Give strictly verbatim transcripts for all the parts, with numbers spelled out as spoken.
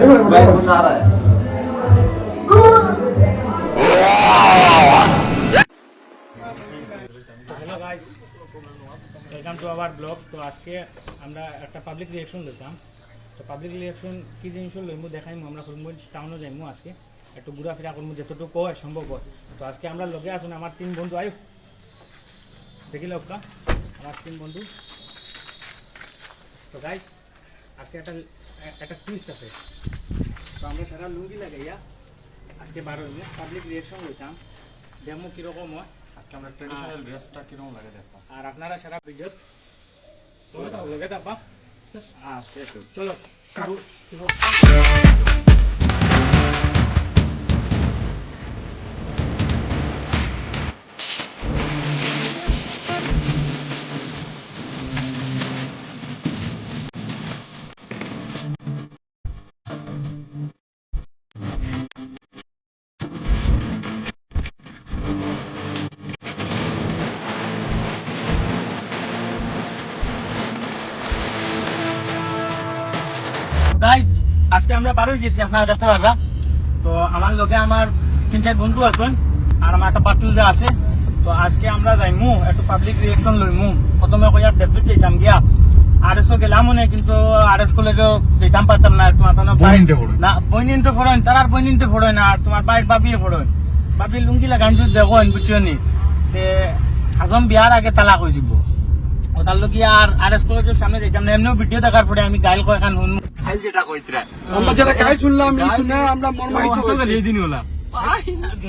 भाई, वो आ रहा है। Hello guys, welcome to our vlog। তো আজকে আমরা একটা পাবলিক রিয়াকশন দিতাম। তো পাবলিক রিয়াকশন কি জিনিস লইমু দেখাইমু। আমরা করিমগঞ্জ টাউনও যাইমু আজকে, একটু ঘোরাফেরা করমু যতটুকু হয় সম্ভব হয়। তো আজকে আমরা লগে আছইন আমার তিন বন্ধু, আয়ো দেখি লক্কা আমার তিন বন্ধু। তো গাইস, আজকে একটা একটা টুইস্ট আছে। তো আমরা সারা লুঙ্গি লাগাইয়া আজকে বার হইমু, পাবলিক রিয়াকশন লইতাম, দেখমু কিরকম হয়। আজকে আমরা ট্রেডিশনাল ড্রেসটা কিরকম লাগে দেখতাম। আর আপনারা সারা ভিডিও লগে থাকবা। আচ্ছা, চলো শুরু। গাইস, আজকে আমরা বার হয়ে গেছি, আপনারা দেখতে পারবা। তো আমার লগে আমার তিন চার বন্ধু আছইন, আর আমার একটা পার্টনার আছে। তো আজকে আমরা যাইমু, একটু পাবলিক রিয়াকশন লইমু। প্রথমে কইয়া দেবদূত যাইতাম গিয়া, আর এসও গেলাম মনে, কিন্তু আর এস কলেজও যাইতাম পারতাম না। তোমার তো না বইনিনতে পড়ইন। না, বইনিনতে পড়ইন, তারার বইনিনতে পড়ইন, আর তোমার ভাইর ভাবিয়ে পড়ইন। ভাবি লুঙ্গি লাগাইন যদি দেখইন, বুঝছো নি? তে আজম বিয়ার আগে তালাক হয়ে যাব। ও তার লগে আর আর এস কলেজের সামনে যাইতাম না। এমনিও ভিডিও দেখার পরে আমি গাইল কয়খান হুন। গাইল যেটা কইতরা। আমরা যেটা গাইল শুনলাম, এই শুনে আমরা মর্মাহিত হয়েছি। এই দিন ওলা।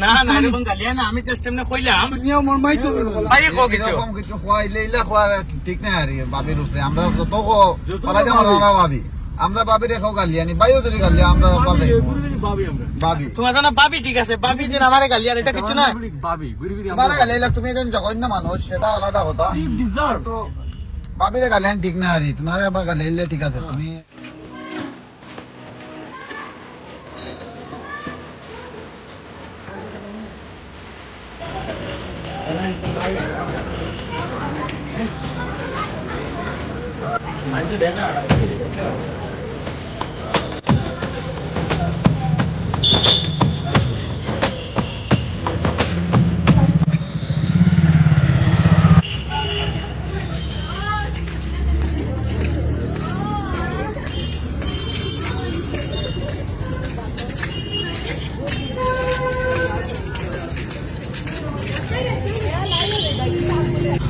না, না, এরকম গালি না, আমি just এমনি কইলাম। শুনিয়াও মর্মাহিত হয়ে গেল। ভাই, কও কিছু। এরকম কিছু কইলে ইলা কওয়া ঠিক না, আরে, ভাবির উপরে। আমরা যত কো-, যত কলাই কও দেবো ভাবি। না, ভাবি। আমরা ভাবিরে কও গালি আনি, ভাইও যদি গালি, আমরা ভাবি, পালাই। ঘুরি ফিরি ভাবি আমরা। ভাবি। তোমার জন্য ভাবি ঠিক আছে, ভাবি দিন আমারে গালি, আর এটা কিছু না। ঘুরি ফিরি ভাবি, ঘুরি ফিরি আমরা তোমারে গালি, এলা তুমি একজন জঘন্য মানুষ, সেটা আলাদা কথা। You deserve। তো ভাবিরে গালি আনি ঠিক না, আরে, তোমারে আবার গালি আনলে ঠিক আছে, তুমি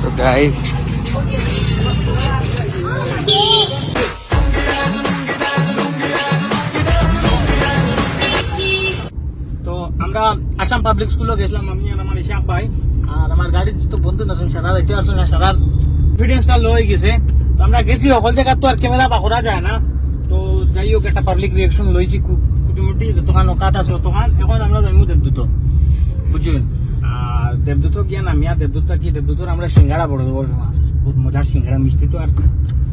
তো গাইস, তো আমরা আসাম পাবলিক স্কুলও গেছিলাম, আমি আর আমার ইশাক ভাই, আর আমার গাড়ির তো বন্ধু না, সারা যাইতে পারছো না, সারার কনফিডেন্সটা লো হয়ে গেছে। তো আমরা গেছি, সকল জায়গা তো আর ক্যামেরা পাকরা যায় না। তো যাই হোক, একটা পাবলিক রিয়াকশন লইছি খুব কুটিমুটি, যতক্ষণ কাট আছে ততক্ষণ। এখন আমরা যাইমু দেবদূত, বুঝছেন? আর দেবদূত গিয়া নামিয়া, দেবদূত কি, দেবদূতর আমরা সিঙ্গাড়া বড় বড় মাছ, বহুত মজার সিঙ্গাড়া, মিষ্টি তো আর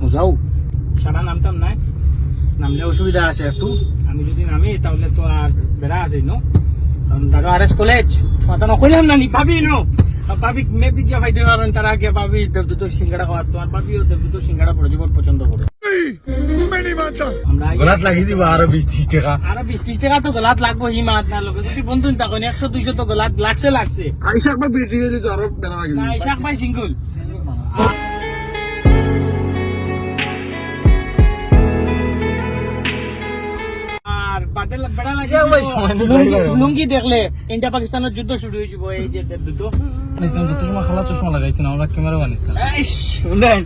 মজাও। সারা নামতাম নাই, নামলে অসুবিধা আছে একটু। আমি যদি নামি তাহলে তো আর বেড়া আছে নো, কারণ তারও আর এস কলেজ, কথা না কইলাম না নি, ভাবি নো, ভাবি মেবি গিয়া পাইতে পারেন, তারা গিয়া ভাবি দেবদূতর সিঙ্গাড়া খাওয়ার, তোমার ভাবিও দেবদূতর সিঙ্গাড়া বড় জীবন পছন্দ করে। আমরা আগে গলাত লাগি দিবা আরো বিশ ত্রিশ টাকা। আরো বিশ ত্রিশ টাকা তো গলাত লাগবো, হি মাত না লোকে। যদি বন্ধু নি তখন একশো দুইশো তো গলাত লাগছে, লাগছে। আইসা একবার বিড়ি দিয়ে দিলে আরো বেলা লাগে। না, ইশাক ভাই সিঙ্গেল। আর বাদে বেড়া লাগে ইশাক ভাই তো সময় নেই, লুঙ্গি, গাড়ি গাড়ি। লুঙ্গি দেখলে ইন্ডিয়া পাকিস্তানের যুদ্ধ শুরু হয়ে যাবো। এই যে দেবদূত। নিছিলাম যত সময় খালা চশমা লাগাইছি না, আমরা ক্যামেরা বানিয়েছিলাম। এইস, উন্নয়ন।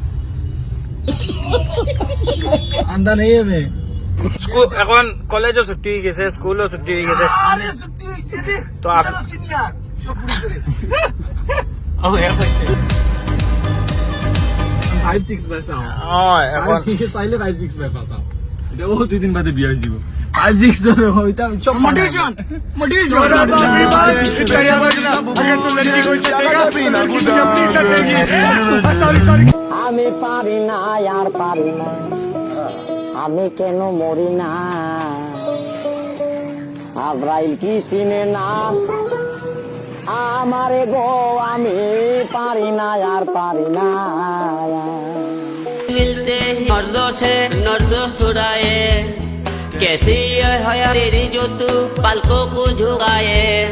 আন্দা নেই হবে। স্কুল, এখন কলেজও ছুটি হয়ে গেছে, স্কুলও ছুটি হয়ে গেছে। আরে ছুটি হয়েছে রে। তো আপ- এটারও সিনিয়র। চোখ পুড়ি করে। ও, এখন। ফাইভ সিক্স পাস আও। ও, এখন। ফাইভ সিক্স, চাইলে ফাইভ সিক্স পাস আও। এটা ও দুই দিন বাদে বিয়া হয়ে যাব। ফাইভ সিক্স ধরে হইতাম সব মোটিভেশন, মোটিভেশন। छोटा बाबी बात, तेरा बदला, अगर तू लड़की को इसे देगा, तो अपनी सत्य की। Sorry, sorry. আমি পারি না, আর পারি না, আমি কেন মরি না? আজরাইল কি চিনে না আমারে গো? আমি পারি না, আর পারি না। मिलते ही नजरों से नजरों छुड़ाए, कैसी है हया तेरी जो तू पलकों को झुकाए,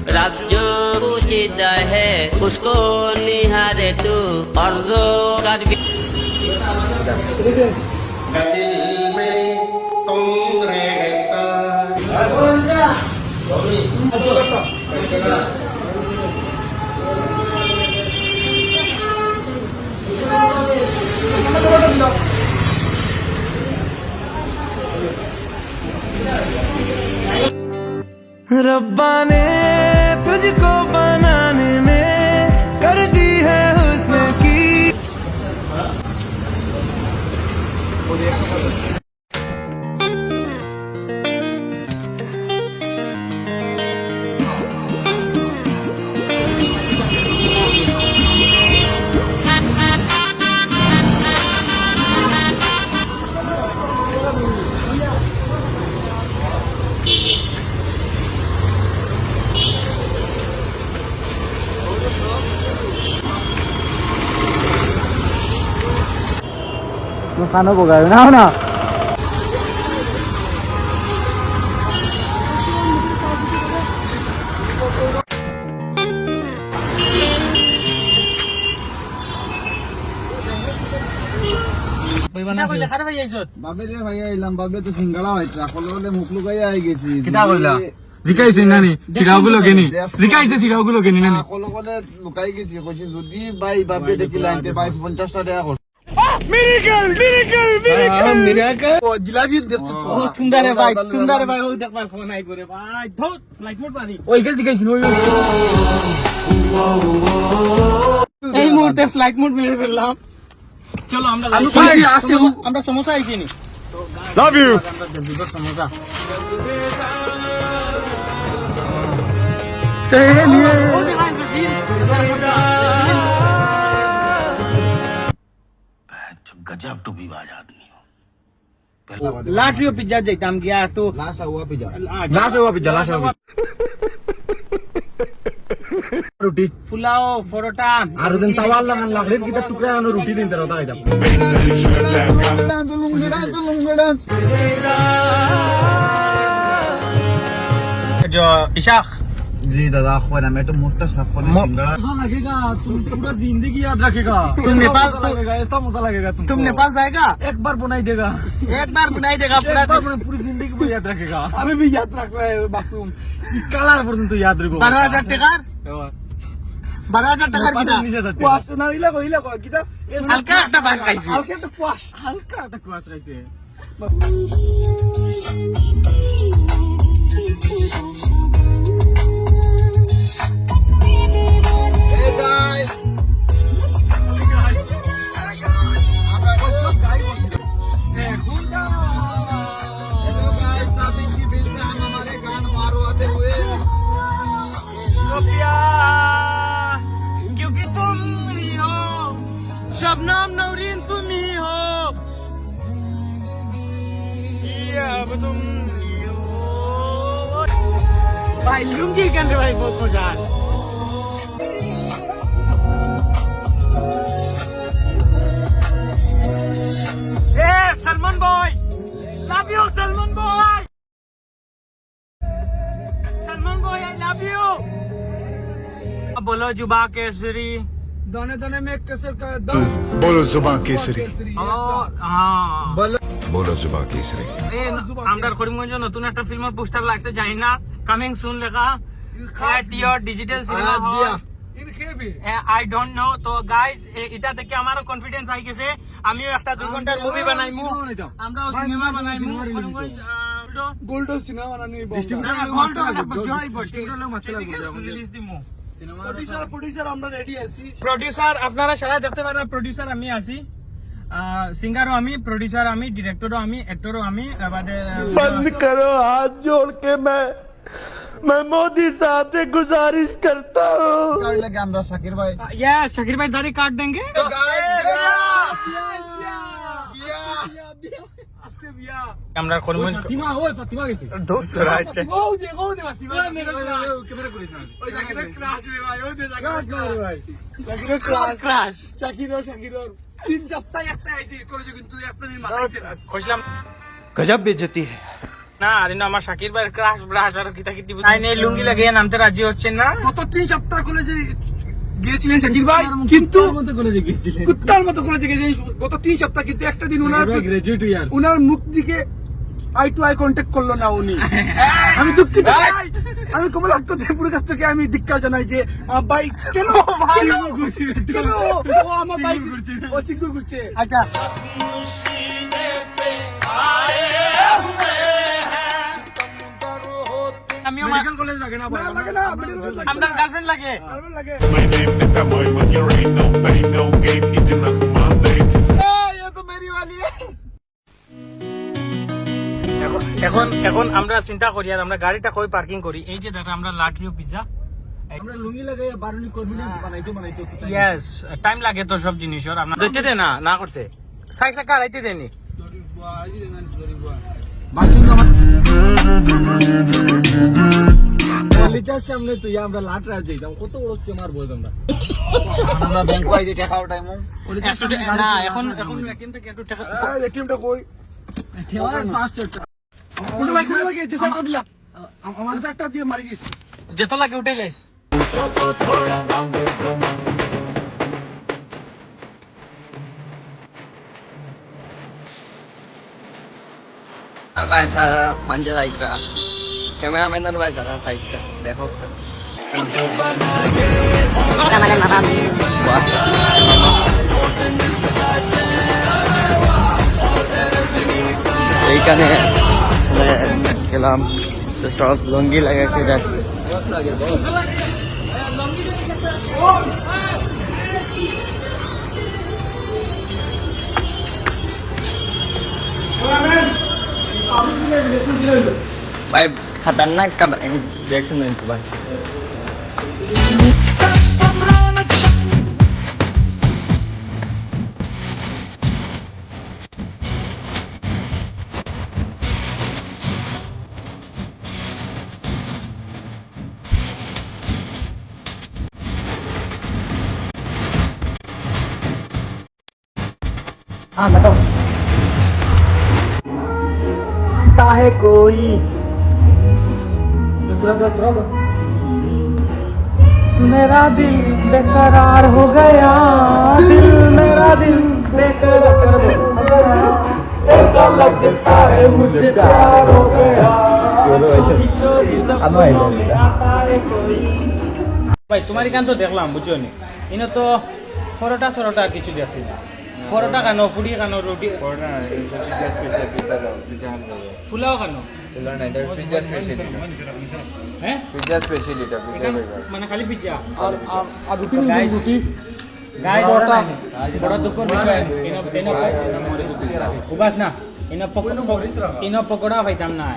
रात जो पूछता है उसको निहारे तू, और जो कर भी। दिल में तुम रहता। रब्बा ने तुझको बनाने में कर दी है हुस्न की। খানো বগায় না, না। কিতা কইলে, কারে ভাই আইছত? বাবে রে ভাই আইলাম, বাবে তো সিঙ্গাড়া ভাই, ট্রাক হলে হলে মুখ লুকাইয়া আই গেছি। কিতা কইলা? জিকাইছে নানি? সিরাগুলো কেনি? জিকাইছে সিরাগুলো কেনি নানি? ট্রাক হলে হলে লুকাই গেছি, কইছি যদি ভাই বাবে দেখি লাইনতে ভাই পঞ্চাশটা টাকা কর। Miracle, miracle, miracle. ও, জিলাপি দেখছি তো। ও, তুমরা রে ভাই, তুমরা রে ভাই, ও দেখ ভাই, ফোন আই করে ভাই। ধুর, ফ্লাইট মোড মারি। ওই গেল জিকাইছে, ওই, ওই। এই মুহূর্তে ফ্লাইট মোড মেরে ফেললাম। চলো, আমরা আমি যাই। খাই, আমরা সমোসা আইছি নি। Love you। আমরা দেশি সমোসা। এই নিয়ে। गजब टूपीबाज आदमी हो। লাটরিও পিজ্জা যাইতাম গিয়া একটু। লাশ হুয়া পিজ্জা। লাশ হুয়া পিজ্জা, লাশ হুয়া পিজ্জা। রুটি। পোলাও, পরোটা। আর দিন তাওয়াল লাগান লাকড়ির কিতা টুকরা আনো রুটি দিন তারা তাই দাম। जो इशाक। जी दादा, अखबार में तो मोटा सफर मो- सिंगड़ा। ऐसा लगेगा, तुम पूरा जिंदगी याद रखेगा। तुम ऐसा नेपाल मजा लगेगा, ऐसा मजा लगेगा तुमको। तुम नेपाल जाएगा? एक बार बनाई देगा। एक बार बनाई देगा, पूरा एक बार दिन। बना-, पूरी जिंदगी को याद रखेगा। अभी भी याद रख रहा है मासूम। ये कलर पर्यंत याद रखो। बारह हजार टेकार? बारह हजार टेकार किता? कुआश ना, इला को, इला को, किता? হালকা একটা পান খাইছি। হালকা একটা কুয়াশ, হালকা একটা কুয়াশ খাইছে। Hey guys. Hello guys, नाबिक की बीच में हम हमारे गांड मारवाते हुए। क्योंकि तुम ही हो, शबनम नौरीन तुम ही हो। ये अब तुम ही हो। भाई, लुंगी गंड भाई, बहुत मजा आया। ए, सलमान भाई, love you, सलमान भाई। सलमान भाई, I love you। अब बोलो जुबा केसरी। दाने दाने में केसर का दम। बोलो जुबा केसरी। ओ, हाँ। बोलो। बोलो जुबा केसरी। ए, আমরার করিমগঞ্জ নতুন একটা ফিল্মর পোস্টার লাগছে, জানি না, coming soon লেখা। At your digital cinema hall। I don't know। তো guys, এ, এটা দেখে আমারও confidence আই গেছে, আমিও একটা দুই ঘন্টার মুভি বানাইমু। আমরাও সিনেমা বানাইমু। করিমগঞ্জ, আহ, গোল্ডো সিনেমা বানানি। না, না, গোল্ডো না, জয় বট। Release দিমু। Producer, producer আমরা ready আছি। Producer আপনারা সারা দেখতে পারেন, producer আমি আছি। আহ, সিঙ্গারও আমি, producer আমি, directorও আমি, actorও আমি, বাদে, আহ, बंद करो, हाथ जोड़ के मैं, मैं मोदी साहब से गुजारिश करता हूँ। क्या लगे हमरा शाकिर भाई? या शाकिर भाई दाढ़ी काट देंगे। तो guys, বিয়া। বিয়া। বিয়া। আজকে বিয়া। আমরা কোন ওই মঞ্চ ফাতিমা, ওই ফাতিমা গেছে। দোস্ত রাইট। ফাতিমা, ওই দে, ওই দে ফাতিমা। ওই মেরে ওই, ওই, ওই, ক্যামেরা করিস না। ওই জাকিরের crush রে ভাই, ওই দে জাকিরের crush। ভাই। জাকিরের crush। Crush। জাকির, শাকির। তিন সপ্তাহ একটা আইছি, কলেজে কিন্তু একটা দিন মাথায় ছিল না। কইছিলাম। गजब बेइज्जती है। না, আরে না, আমার শাকির ভাইর ক্রাশ ব্রাশ আর কিতা কিতি বুঝ-, নাই, নেই, লুঙ্গি লাগিয়ে নামতে রাজি হচ্ছে না। গত তিন সপ্তাহ কলেজে গিয়েছিলেন শাকির ভাই, কিন্তু কুত্তার মতো কলেজে গিয়েছিলেন। কুত্তার মতো কলেজে গিয়েছিলেন। গত তিন সপ্তাহ কিন্তু একটা দিন ওনার, বেশিরভাগ graduate ইয়ার। ওনার মুখ দিকে আই টু আই কন্ট্যাক্ট করলো না উনি। আমি দুঃখিত ভাই, আমি কমলাক্ষ দেবপুরের কাছ থেকে আমি ধিক্কার জানাই যে, আহ, ভাই, কেন, কেন, কেন ও আমার ভাই, ও সিঙ্গুর ঘুরছে। আচ্ছা। আমিও মা-, মেডিকেল কলেজ লাগে না, না, লাগে না, মেডিকেল কলেজ লাগে আমরা না। গার্লফ্রেন্ড লাগে। গার্লফ্রেন্ড লাগে। My name is Tamoy, when you ain't no pain, no gain, it's enough, my babe। এই, ये तो मेरी वाली है। এখন, এখন, এখন আমরা চিন্তা করি আর আমরা গাড়িটা কই পার্কিং করি। এই যে দেখো, আমরা লাটরিও পিৎজা। আমরা লুঙ্গি লাগাই বারুনি কনফিডেন্স বানাইতে বানাইতে তো তাই। ইয়েস, টাইম লাগে তো সব জিনিসর। আপনার ধরতে দে না, না করছে। সাইজ টাকা হারাইতে দেনি। বাথরুম আমার কলেজের সামনে তুই আমরা লাট রাত যাইতাম, কত বড় স্ক্যামার বলতাম না। আমরা ব্যাংক পাই যে টাকা উঠাইমু। কলেজের একটু সামনে টে-, গাড়ি না, এখন, এখন এটিএমটা কি একটু টাকা এই, এটিএমটা কই? ঠেলা ফাস্ট চলছে। কোনটা লাগে, কোনটা লাগে? যে সাইডটা দিলা। আ-, আমার সাইডটা দিয়ে মারি দিস। যত লাগে উঠে যাইস। ভাই সারা মাঞ্জা লাইকা। ক্যামেরাম্যান ভাই সারা লাইকা। দেখো। এইখানে, মানে, গেলাম, তো সব লুঙ্গি লাগাইতে যাচ্ছে। ভাই, খতরনাক কাম, দেখছেন তো ভাই। हाँ, बताओ। है कोई। मेरा दिल बेकरार हो गया, दिल, मेरा दिल बेकरार हो गया। ऐसा लगता है मुझे प्यार हो गया। चोरी चोरी सपनों में आता है कोई। ভাই, তোমার এখান তো দেখলাম, বুঝছো নি? ইনো তো পরোটা সরোটা আর কিছু দিয়াছিল না। পরোটা খানো, ফুড়ি খানো, রুটি। পরোটা না, এটা হচ্ছে পিৎজা স্পেশাল, পিৎজা খাও, পিৎজা খান খাবে। পোলাও খানো। পোলাও না, এটা পিৎজা স্পেশাল এটা। হ্যাঁ? পিৎজা স্পেশাল এটা, পিৎজা এটা বার্গার। মানে খালি পিৎজা? আর, আর, আর রুটি নেই, গাইস, রুটি। গাইস, পরোটা। বড় দুঃখর বিষয়। ইনো, ইনো, উবাস না। ইনো পক-, ইনো পকোড়া পাইতাম না।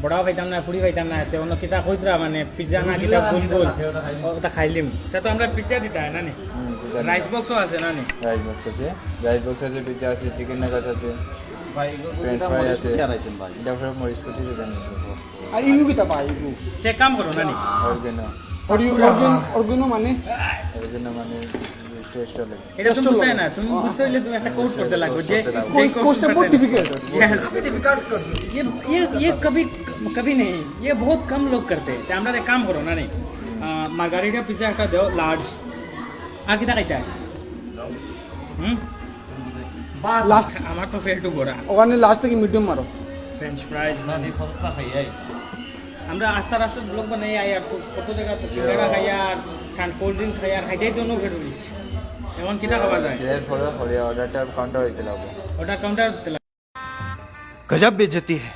বড়া পাইতাম না, ফুড়ি পাইতাম না, তে অন্য কিতা কইতরা, মানে, পিৎজা না কিতা, গুল গুল, ওটা খাইলিম। তা তো আমরা পিৎজা দিতা হয় না নি? হুম, পিৎজা দিতা। রাইস বক্সও আছে না নি? রাইস বক্স আছে, রাইস বক্স আছে, পিৎজা আছে, চিকেন নাগাটস আছে, ফ্রেঞ্চ ফ্রাই আছে। এটা ফের মরিচ কুচি দিবেন। আর ইগু কিতা পায়, ইগু? তে কাম করো না নি? অরিগানো। অরি-, অরিগান-, অরিগানো মানে? অরিগানো মানে টেস্ট চলে। এটা তুমি বুঝতে না, তুমি বুঝতে হইলে তুমি একটা কোর্স করতে লাগবে, যে, কোর্স করতে লাগবে। যে কোর্সটা বহুত ডিফিকাল্ট। Yes। Difficult course। ये, ये, ये कभी, कभी नहीं, ये बहुत कम लोग करते हैं। তে আমরা এক কাম করো না নি, আহ, মার্গারিটা পিৎজা একটা দেও, লার্জ। আর কিতা খাইতা? হুম? লার্জ। আমার তো পেট ভরা। ওখানে লার্জ থেকে মিডিয়াম মারো। ফ্রেঞ্চ ফ্রাইজ। না, দিয়ে কতটা খাইয়াই। আমরা আস্তা রাস্তাত ব্লগ বানাই, আই আর তো কত জায়গা তো সিঙ্গাড়া খাই আর ঠান-, কোল্ড ড্রিঙ্কস খাই আর খাইতেই তো নো ফেরুলিস। এখন কিতা খাওয়া যায়? এর পরে হলে অর্ডারটা কাউন্টার হইতে লাগবো। অর্ডার কাউন্টার হইতে লাগবো। गजब बेइज्जती है।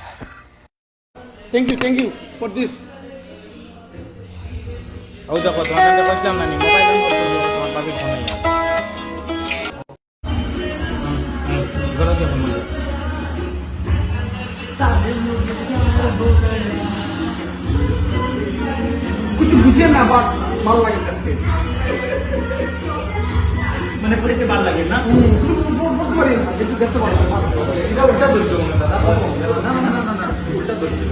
Thank you, thank you for this। ও দেখো, তোমার কাছে কইছিলাম না নি, মোবাইল অন করতে হবে, তোমার ভাবির ফোন আইয়া। কিছু বুঝে না, বাট ভালো লাগে দেখতে। মানে, পড়তে ভালো লাগে না? হুম, একটু ফোন ফোন করে না, একটু দেখতে ভালো লাগে। এটা উল্টা ধরছে মনে হয়, দাদা। না, না, না, না, না, উল্টা ধরছে।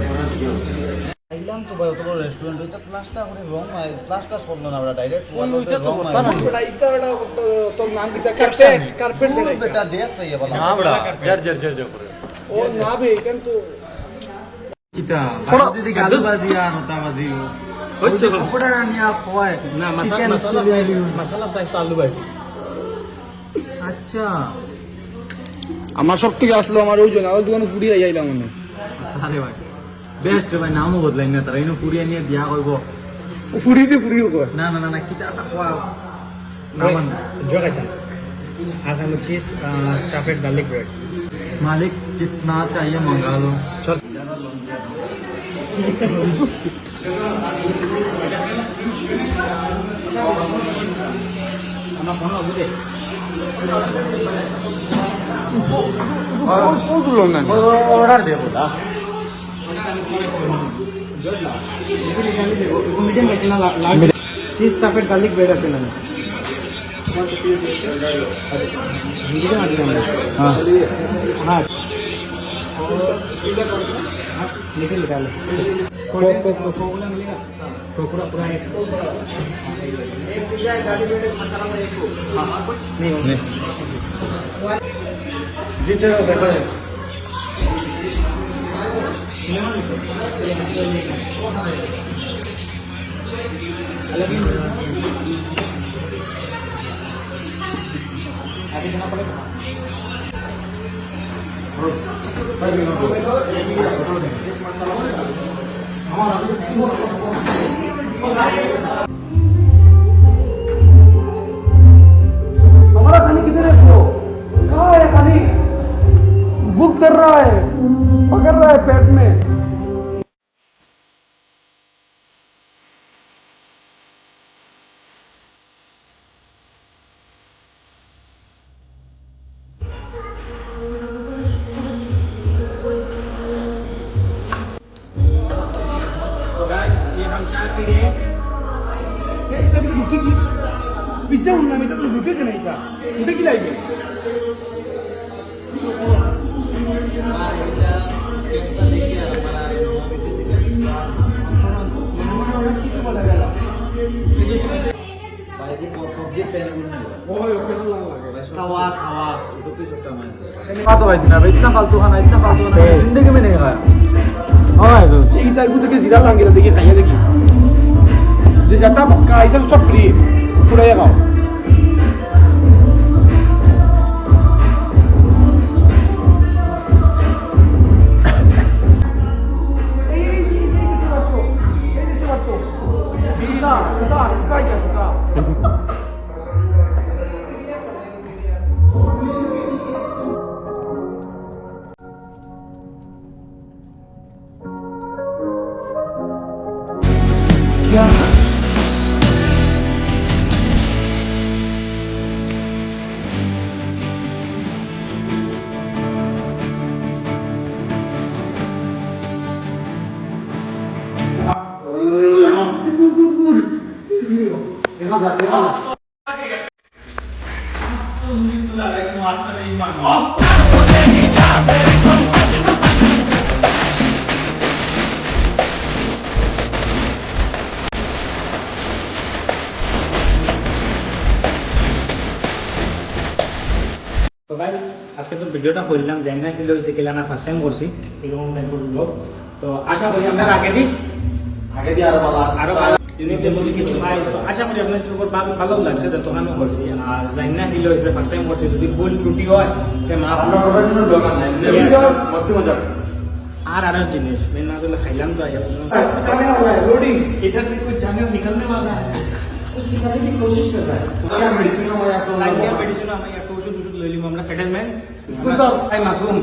আইলাম তো ভাই, অত বড় রেস্টুরেন্ট, ওইটা প্লাস্টার করে রং, প্লাস্টার করলো না, আমরা ডাইরেক্ট ওই, ওই, ওইটা তো রং করতাম না। বেটা, ইটা বেটা, তো-, তোর নাম কিতা? কার্পেট, কার্পেট দূর বেটা। বেটা, দেখ, সেই বলা। না, বেটা, যার, যার, যার, যার করে। ও না বে, এখান তো কিতা? পকোড়া। যদি আলু ভাজি আর ওটা ভাজি। ওই তো। পকোড়া আনিয়া খায়। না, মাসা-, চিকেন মাসালা চিলি ফ্রাইস, আলু। মাসালা ফ্রাইস তো আলু ভাজি। আচ্ছা। আমার সব থেকে আসলো আমার ওই জন্য, ওই দোকানে ফুড়ি আইলাম মনে। আরে ভাই, বেস্ট ভাই, নামও বদলাই না তারা, ইনো ফুড়ি আনিয়া দিয়া কইব। ও ফুড়ি দিয়ে ফুড়িও কয়। না, না, না, না, কিতা একটা খোয়া। না, ওই, মান। জোর খাইতাম। আজ আমি চিজ, আহ, স্টাফেড গার্লিক ব্রেড। মালিক জিতনা চাইয়ে মঙ্গা লো। চল। অর্ডার দেবো না। মিডিয়াম রাখি না, লা-, লার্জ। চিজ স্টাফেড গার্লিক ব্রেড আছে না? হিন্দিতে মাঝে মাঝে। হ্যাঁ। হ্যাঁ। হ্যাঁ, লিখে নিকালে। Coke, Coke, Coke. কোকগুলো মিলেগা? कोकुरा पूरा एक। एक पिज्जा, एक गार्लिक ब्रेड, एक मसाला में एक कोक। हाँ, और कुछ? नहीं, नहीं। जीते रहो, बेटा। आगे जाना पड़ेगा। हमारा पानी किधर है ब्रो? कहाँ है पानी? भूख कर रहा है, पकड़ रहा है पेट में। तो गाइस, ये हम क्या पी रहे हैं? ये तभी तो रुकी थी। पिज्जा उनना में तो रुके से नहीं था। उठे की लाइफ है। খাওয়া, খাওয়া। ছোট পিস একটা মাছ। খাওয়া তো পাইছি না, ইতনা ফালতু খানা, ইতনা ফালতু খানা, এই। জিন্দেগি মে নেই খায়া। হয় তো। এই তাই বুঝতে জিরা লাঙ্গিলা দেখি, খাইয়া দেখি। যে যাতা কাইদা সব ফ্রি, পুরাই খাও। এই, এই, এই, এই দেখতে পাচ্ছ? এই দেখতে পাচ্ছ? সুতা, সুতা, সুতা, এটা সুতা। তো গাইস, আজকে তো ভিডিওটা করলাম, জানি না কিলা অইছে, কিলা না, ফার্স্ট টাইম করছি এরকম টাইপের ব্লগ। তো আশা করি আমরা আগে দিই, আগে দিই আরো ভালো, আরো ভালো ইউনিটের মধ্যে কিছু পাই। তো আশা করি আপনার সবার ভালো, ভালো লাগছে, যতখানো করছি। আর জানি না কিলা অইছে, ফার্স্ট টাইম করছি, যদি ভুল ত্রুটি হয়, তে মাফ। আমরা প্রফেশনাল ব্লগার না, এমনি Yes। মস্তি মজা। আর আরো জিনিস, মেন না হলে খাইলাম তো আইয়া। लोडिंग। इधर से कुछ जंगल निकलने वाला है, कुछ सिखाने की कोशिश कर रहा है। क्या मेडिसिन हमारे आप लोग लाइफ क्या मेडिसिन हमारे आप ওষুধ ওষুধ লইলিম আমরা, সেটেলমেন্ট। স্কুল সব। এই মাসুম।